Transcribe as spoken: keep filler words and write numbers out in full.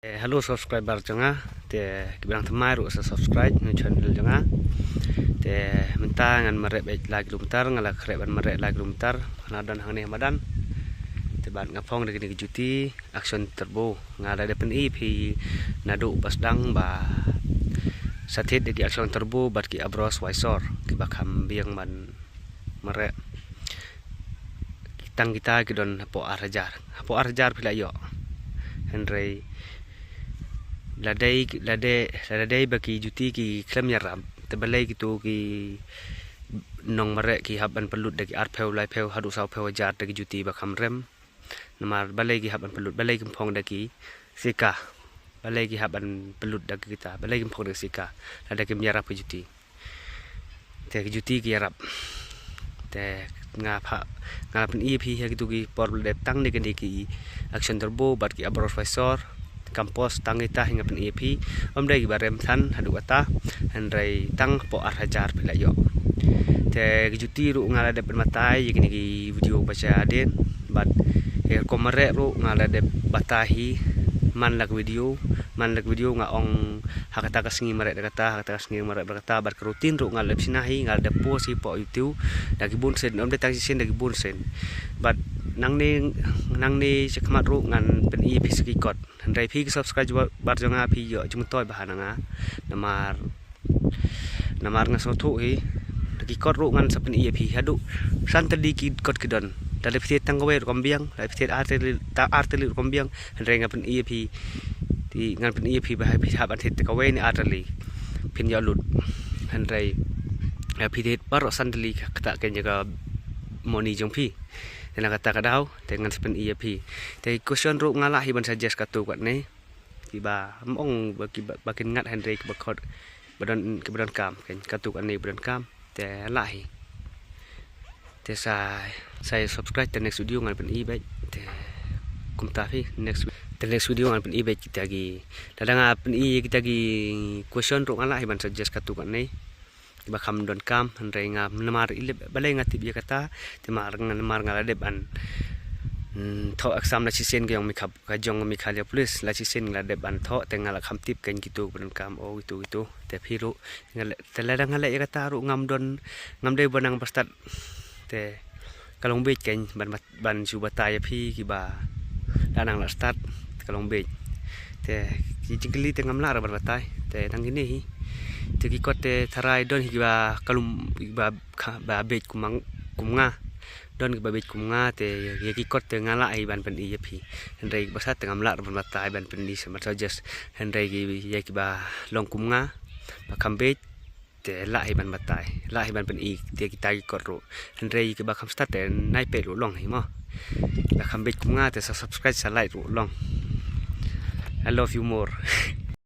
Eh, hello subscriber jong nga. Te kiba dang thymmai ruh sa subscribe na channel jong nga. Te mynta ngan mareh beit lai kilometer, nga la khreh ban mareh lai kilometer. Nga don hangne ha madan. Te bad nga phong da kine ki juti Action Turbo. Nga la dep pyni ïa phi naduh ba sdang ba sa thied da ki Action Turbo bad ki Abros Wisor kiba kham biang ban mareh. Tang kita ki don hapoh ar hajar. Hapoh ar hajar phi la ïoh. Hynrei la dei, la dei, la dei ba ki juti ki khlem ïarap. Te balei kito ki nongmareh ki hap ban pynlut da ki arphew, laiphew, haduh sawphew hajar da ki juti ba kham rem. Namar balei ki hap ban pynlut, balei kim phong da ki sicha. Balei ki hap ban pynlut da ki kita, balei kim phong da ki sicha. Lada kim ïarap ki juti. Te ki juti ki ïarap. Te nga pha, nga la pyni ïa phi ha kito ki por ba la dep tang ne kane ki Action Turbo bad ki Abros Wisor. Campos tang kita hi nga pyni ïa phi. Ym dei kiba rem than haduh kata. Hynrei tang hapoh ar hajar phi la ïoh. Te ki juti ruh nga la dep ban batai ïa kine ki video ba sha dien. Bad ïa ka rukom mareh ruh nga la dep batai hi man la ka video, man la ka video nga ong ha kata ka sngi mareh da kata, ha kata ka sngi mareh da kata, bad ka routine ruh nga la dep shna hi, nga la dep post hi hapoh YouTube da ki bun sien, ym dei tang shisien, da ki bun sien. Bad nangne, nangne shakhmat ruh ngan pyni ïa phi sa ki kot. Hynrei phi ki subscriber jong nga phi ïoh jingmyntoi bha na nga. Namar Namar nga sngewthuh hi, da ki kot ruh ngan sa pyni ïa phi haduh san tylli ki kot ki don. Lada phi thied tang kawei ruh kam biang, lada phi thied ar tylli, tang ar tylli ruh kam biang. Hynrei ngan pyni ïa phi, te ngan pyni ïa phi ba phi hap ban thied tang kawei ne ar tylli, phin ïoh lut. Hynrei lada phi thied baroh san tylli, kata kein ïa ka moni jong phi. Te na kata ka daw te ngan sa pyni ïa phi. Te question ruh nga lah hi ban suggest katto katne. Kiba, ym ong ba kiba, ba kin ngat, hynrei kiba khot, ba don, kiba donkam, kein katto katne ba donkam. Te lah hi. Te sa, sa subscribe, te next video ngan pyni beit. Te kumta phi, next, te next video ngan pyni beit kita ki. Lada nga pyni kita ki question ruh nga lah hi ban suggest katto katne. Kiba kham donkam, hynrei nga namar i leh balei nga tip ïa kata, te namar nga, namar nga la dep ban, hmm, thoh exam la shisien ka jong Megha-, ka jong Meghalaya Police, la shisien nga la dep ban thoh, te nga la kham tip kein kito ba donkam, oh, kito, kito, te phi ruh, nga leh, te lada nga leh ïa kata ruh ngam don, ngam dei ba nang ba stad, te ka long beit kein ban, ban shu batai ïa phi kiba la nang la stad, te ka long beit. Te ki jingkylli te ngam lah ruh ban batai, te tang kine hi. Te ki kot te tharai don hi kiba ka lum, kiba kha, ba beit kum nga, kum nga. Don kiba beit kum nga, te ïa ki kot te nga lah hi ban pyni ïa phi. Hynrei kiba sat te ngam lah ruh ban batai ban pyni, sa ban suggest. Hynrei ki, ïa kiba long kum nga, ba kham beit, te lah hi ban batai, lah hi ban pyni, te kita ki kot ruh. Hynrei kiba kham stad te nai peit ruh long hi mo. Ba kham beit kum nga te sa subscribe, sa like ruh long. I love you more.